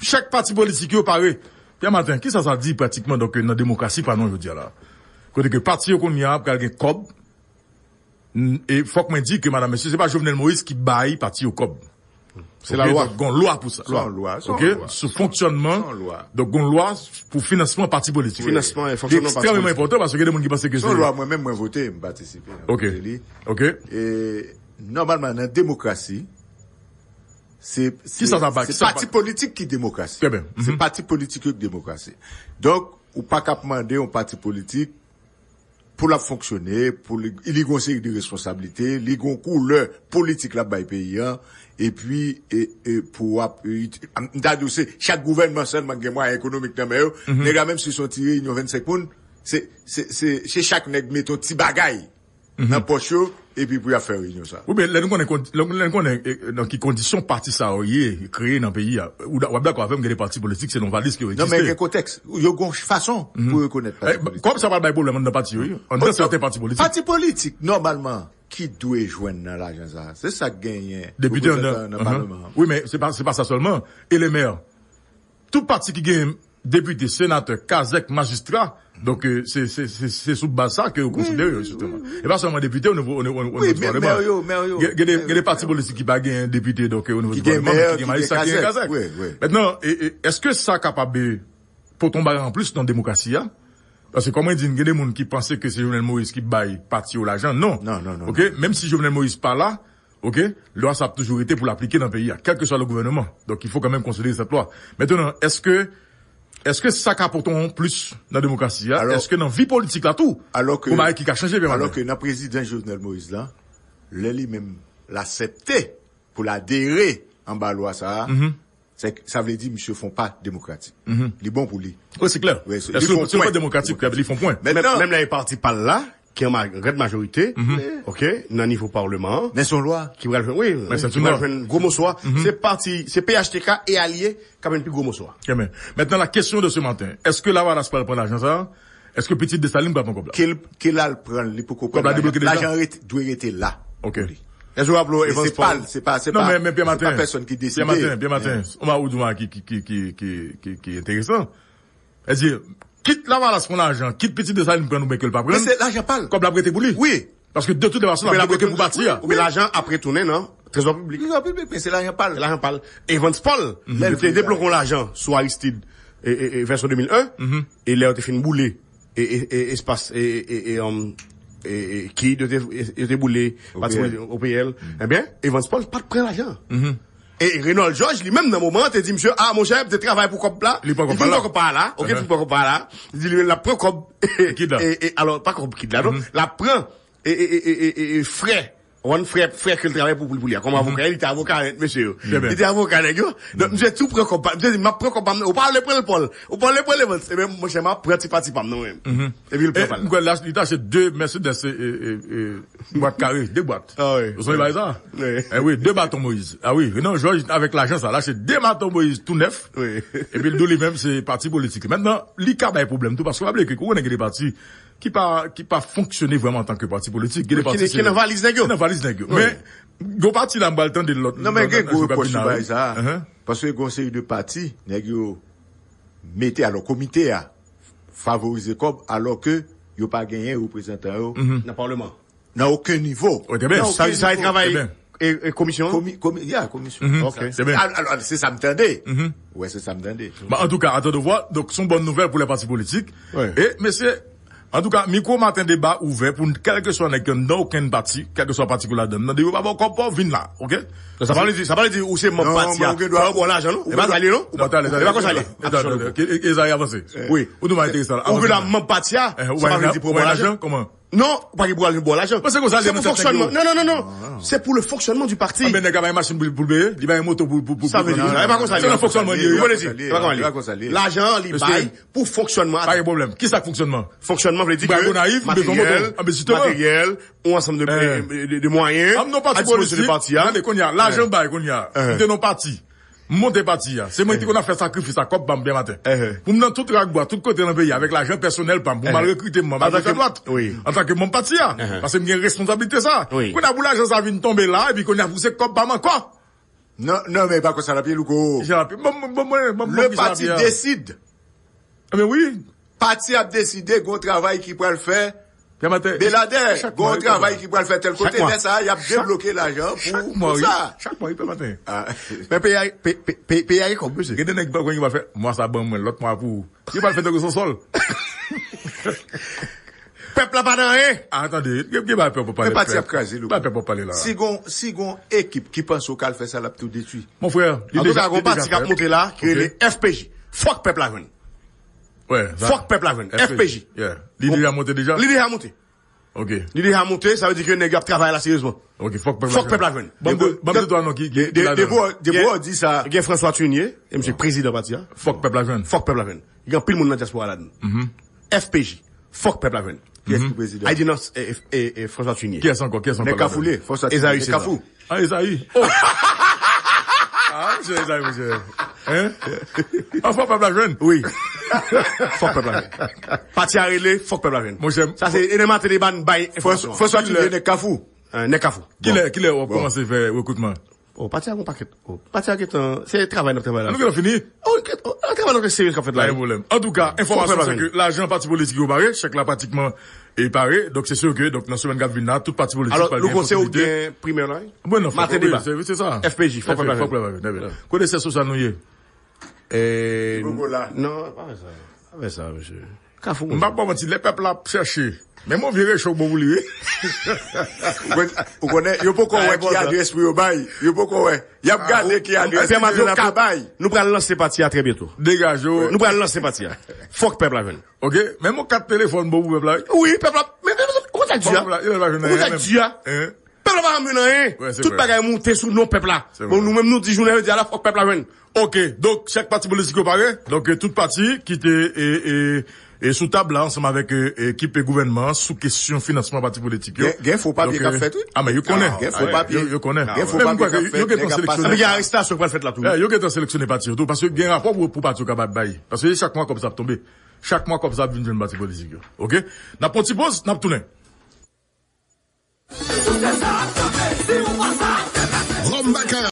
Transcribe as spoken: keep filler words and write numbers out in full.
Chak pati politik yo pare. Pierre Martin, kisa sa di pratikman donk nan demokrasi pa nou jodi a la? Kote ke pati yo kounye a pral gen kòb. N- E fòk mwen di ke madan mesye, se pa Jovenel Moïse ki bay pati yo kòb. Se la lwa. Donk gon lwa pou sa. Se yon lwa, se yon Ok? lwa. Sou fonksyònman. Se yon lwa. Donk gon lwa pou finansman pati politik. Finansman e Li fonksyònman pati ekstrèmeman politik. Enpòtan paske gen de moun ki panse ke Se se yon lwa, mwen menm mwen vote, m patisipe nan Ok. vote li. Ok. E nòmalman nan demokrasi, se se- Kisa sa ba- se kisa sa pati ba- politik ki demokrasi. Trè byen. Se Mhm. pati politik yo ki demokrasi. Donk, ou pa ka ap mande yon pati politik pou l ap fonksyone, pou li, li gen yon seri de responsablite, li gen yon koulè politik l ap bay peyi a, epi e, e pou w ap, e, m ta di w se chak gouvènman sèlman ki gen mwayen ekonomik nan men yo, nèg la menm si se yon ti reyinyon vennsenk moun, se, se, se, se chak nèg mete yon ti bagay nan pòch yo, epi pou y ap fè reyinyon sa. Wi, men lè nou konnen, kondi- lè nou konnen eh, nan ki kondisyon pati sa yo ye, kreye nan peyi a, ou da- w ap dakò avè m, gen de pati politik, se nan valiz ke yo Non, men egziste. Gen kontèks. Yo gen yon fason pou rekonèt pati politik. Kòm sa pral bay pwoblèm nan pati yo, wi. An de sèten pati politik. Pati politik, nòmalman, ki dwe jwenn nan lajan sa? Se sa k genyen. Depite an Reprezantan nan Palman. Wi, men se pa, se pa sa sèlman. E le mè. Tout pati ki gen depite, senatè, kazèk, majistra, donk eh, se, se, se, se sou baz sa ke yo konsidere yo, jisteman. E pa sèlman depite o nivo, o nivo, o nivo Wi, di men palman. mè yo, mè yo. Gen, gen de, gen de pati politik ki pa gen depite, donk eh, o nivo Ki di gen palman, mè, ki ki gen gen majistra, ki gen kazèk. kazèk. Wi, wi. Mentnan, e, e, èske sa kapab eh, pote yon bagay anplis nan demokrasi a? Paske kòm mwen di, gen de moun ki panse ke se Jovenel Moïse ki bay pati yo lajan. Non. Non, non, non, Ok? Menm si Jovenel Moïse pa la, ok? Lwa sa ap toujou rete pou l aplike nan peyi a, kèlkeswa le gouvènman. Donk, il faut quand même considérer cette loi. Mentnan, èske, èske sa ka pote yon plis nan demokrasi a? Alò- Èske nan vi politik la tou? Alò ke- Gon bagay ki ka chanje, Pierre Alò Martin? Ke nan prezidan Jovenel Moïse la, lè li menm l aksepte pou l adere anba lwa sa a, se- sa vle di misye fè yon pa demokratik. Li bon pou li. Wi, se klè. Wi, se- Èske li fè yon se yon pa pwen. Demokratik, li fè yon pwen? Mentnan- Menm lè e pati pa l la, ki an ma- gran majorite, ok, nan nivo palman an, Men se yon lwa. Ki pral jwenn, wi, Men se ki yon pral lwa. Jwenn gwo moswa. Se pati, se P H T K e alye k ap jwenn pi gwo moswa. Trè byen. Mentnan, la kesyon de ce matin, èske Lavalas pral pran lajan sa a? Èske pitit Desalin pral pran kòb la? Ke l- ke l al pran li pou Kòb la debloke deja? Lajan rete- dwe rete la. Ok. Èske w ap lo Men Evans se pa Paul? l, se pa se Non, pa men, men Pierre se pa Martin. Pèsonn ki deside. Pierre Martin, Pierre Martin. On va ou di mwen ki, ki, ki, ki, ki, ki, ki enteresan. Èdi, kit Lavalas pran lajan, kit pitit Desalin pran oubyen ke l pa pran. Men se lajan pa l. Kòb la ap rete pou li. Wi. Paske de tout fason, l ap debloke pou pati a. Oubyen lajan ap retounen nan trezò piblik. Trezò piblik, men se lajan pa l. Lajan pa l. Evans Paul, Lè li l te vle debloke lajan. Yon lajan sou Aristide e, e, e vèsyon de mil en, e lè yo te fin boule e, e, e, espas e, e, e, um, e, e, ki yo te, e, yo te boule pati O P L. O P L, ebyen, Evans Paul pa t pran lajan. E Renold Georges, li menm, nan moman an, te di misye, a, monchè, m te travay pou kòb la. Li pran kòb Li fin la. Pran kòb pa la. Ok, li pran kòb pa la. Li di, li menm, l ap pran kòb. Kid la. E, e, alò, pa kòb kid la, non. L ap pran, e, e, e, e, e, e, frè. One frè, frè ke l travay pou, pou, pou li a. Kòm avoka, li te avoka, mesye yo. Trè byen. Li te avoka, nèg yo. Donk, misye tou pran kòb pa. Misye di, m ap pran kòb pa m. Ou pa vle pran l, Paul. Ou pa vle pran l, Evans. Ebyen, monchè, m ap pran ti pati pa m, non, menm. Epi l pran pa l. Mwen kwè l ach- li te achte de Mercedes e, e, e, e, bwat kare, de bwat. Ah wi. Ou sonje bagay sa? Wi. Eh wi, de baton Moïse. Ah wi, Renan Georges avèk lajan sa, l achte de baton Moïse tou nèf. Wi. Epi l di w li menm se pati politik. Mentnan, li ka bay pwoblèm tou, paske w pa bliye ke ou konnen gen de pati ki pa, ki pa fonksyone vrèman antanke pati politik. Gen de Ki pati ki nan valiz nèg yo. Ki nan valiz nèg yo. Wi. Men, gon pati la m pral tande lòt. Non, men lòt- gen lòt- gwo lòt- repwòch sou lòt- bagay sa a. Uh-huh. Paske gen yon seri de pati, nèg yo mete, alò, komite a favorize kòb, alò ke yo pa genyen reprezantan yo Nan palman. Nan okenn nivo. Wi, trè byen. Nan Sa, okenn sa e nivo. travay Trè byen. e, e komisyon? Komi- komi- yeah, komisyon. Ok. Trè byen. Al- Alò, se sa m tande. Wè, se sa m tande. Bon, antouka, attendons voir. Donk, se yon bòn nouvèl pou lè pati politik. Wi. E, mesye, antouka, mikwo maten deba ouvè pou kèlkeswa nèg ki anndan okenn pati, kèlkeswa pati ke w ladan. Mande yo pa ba w kòb pa w vin la, ok? Sa pa vle di, sa pa vle di ou se manm Non, pati men a. ou gen dwa- Sa w pran lajan, non? E pa sa l ye, non? Non, talè, E pa konsa l ye. Talè, talè. Ke- e- Eza avanse. Wi. Ou di w mal enteresan. Ou gen dwa manm pati a, Eh, ou sa pa bay vle nan- di pou ou bay pran lajan. lajan? Kòman? Non, ou pa gen pou al vin pran lajan. Mwen se konsa l ye, Se pou mwen se fonksyònman. nèg yo. Non, non, non, non. Se pou le fonctionnement du parti. Anben nèg la bay machin pou, pou l peye, li bay yon moto pou, pou, pou, Sa vle di, pou- sa, e pa konsa l ye. Ou Ou konnen konnen, sa l ye. e pa konsa l ye. E pa konsa l ye. Lajan an, li Mesye. Bay pou fonksyònman. Pa gen pwoblèm. Kisa k fonksyònman? Fonksyònman vle di Bay ke Gonayiv, bezwen materyèl, moto. Anben, jisteman. materyèl, yon ansanm de, Eh. de, de, de mwayen, An nou pati a dispozisyon de politik, pati a. Tande kounye a, lajan bay kounye a. M te nan pati. M monte pati a. Se mwen ki te konn ap fè sakrifis a kòb pa m byen maten. Pou m nan tout rak bwa, tout kote nan peyi a, avèk lajan pèsonèl pa m, pou m al rekrite manm a goch a dwat. Wi. Antanke manm pati a. Paske m gen responsablite sa. Wi. Kounye a pou lajan sa vin tonbe la, epi kounye a pou se kòb pa m ankò. Non, non, men pa konsa l ap ye, Louko. Jan ap ye. Bon, bon, bon, bon, bon, bon, Le pati deside. Ebyen wi. Pati ap deside, gon travay ki pral fè. Beladè, gon travay ki pral fè tèl kote. Lè sa a, y ap debloke lajan pou sa. Chak mwa, wi, pè maten. Men peyi a gen kòb, mesye. Gen de nèg ki pral fè mwa sa ban mwen, lòt mwa pou ou. Yo pral fè tankou se yon sòl. Pèp la pa nan anyen. Ah, tande, gen, gen bagay pèp ap pale. Men pati ap kraze, Louko. Bagay pèp ap pale la. Si gon, si gon ekip ki panse w ka al fè sa, l ap tou detwi. Mon frè, li deja, gon pati k ap monte la, ki rele F P J. Fòk pèp la jwenn. Fòk pèp la jwenn. F P J. Li deja monte deja? Li deja monte. Ok. Li deja monte, sa vle di ke nèg yo ap travay la seryezman. Ok, fòk pèp la jwenn. Fòk pèp la jwenn. Bon, bon, ban m de twa non ki, ki, ki ladan. Depi w di sa. Gen François Tunier, e misye prezidan pati a. Fòk pèp la jwenn. Fòk pèp la jwenn. Gen anpil moun nan dyaspora ladan. F P J. Fòk pèp la jwenn. Kiyès ki prezidan? Ay di non, e, e, e, e, François Tunier. Kiyès ankò? Kiyès ankò? Nèg Kafou li ye, François Tunier. Esaü César. Kafou. Ah, Esaü. Oh! Ah, mesye, Esaü, mesye. Hein? Ah, fòk pèp la jwenn. Wi. Fòk pèp la jwenn. Pati a rele, fòk pèp la jwenn. Monchè. Sa se, e nan maten deba n bay enfòmasyon. François Tunier nèg Kafou. Hein, nèg Kafou. Kilè, kilè w ap kòmanse fè rekritman? Oh, pati a gon pakèt. Oh, pati a gentan, se travay n ap travay la. Nou gentan fini? Oh, travay la serye k ap fèt la. Pa gen pwoblèm. Antouka, enfòmasyon se ke lajan pati politik yo pare, chèk la pratikman e pare. Donk, se si ke, donk, nan semèn k ap vin la, tout pati politik pral gen posibilite. Alò, Louko, se ou k gen primè la, wi? Bon, non, maten deba. Se, se sa. F P J, fòk pèp la jwenn. Kote syèj sosyal nou ye? Eh, non, pa fè sa. Pa fè sa, mesye. Kafou, m p ap ba w manti, lè pèp la ap chèche. Men mon vye recho bon pou li, wi. Ou konn-, ou konnen, yo poko wè ki adrès pou yo bay. Yo poko wè. Y ap gade ki adrès yo ka bay. Nou pral lanse pati a trè byento. Degaje w. Nou pral lanse pati a. Fòk pèp la jwenn. Ok, men mon kat telefòn bon pou pèp la, wi. Wi, pèp la. Men, men, men, ou konn sa k di a? Ou konn sa k di a? Pèp la pa janm jwenn anyen. Tout bagay monte sou non pèp la. Bon, nou menm nou di jounen jodi a la, fòk pèp la jwenn. Ok, donk, chèk pati politik yo pare. Donk, eh, tout pati ki te, eh, eh, eh, sou tab la, ansanm avèk, eh, eh, ekip gouvènman an, sou kesyon finansman pati politik yo. Gen, gen fo papye k ap fèt, wi. Ah, men yo konnen. Gen fo papye. Yo, yo konnen. Gen fo papye k ap fèt. Yo gentan seleksyone. Gen arestasyon k pral fèt la tou. Eh, yo gentan seleksyone pati yo tou, paske gen rapò pou, pou pati yo kapab bay. Paske chak mwa kòb sa ap tonbe. Chak mwa kòb sa ap vin jwenn pati politik yo. Ok? N ap pran ti poz, n ap tounen. Rum Baccarat.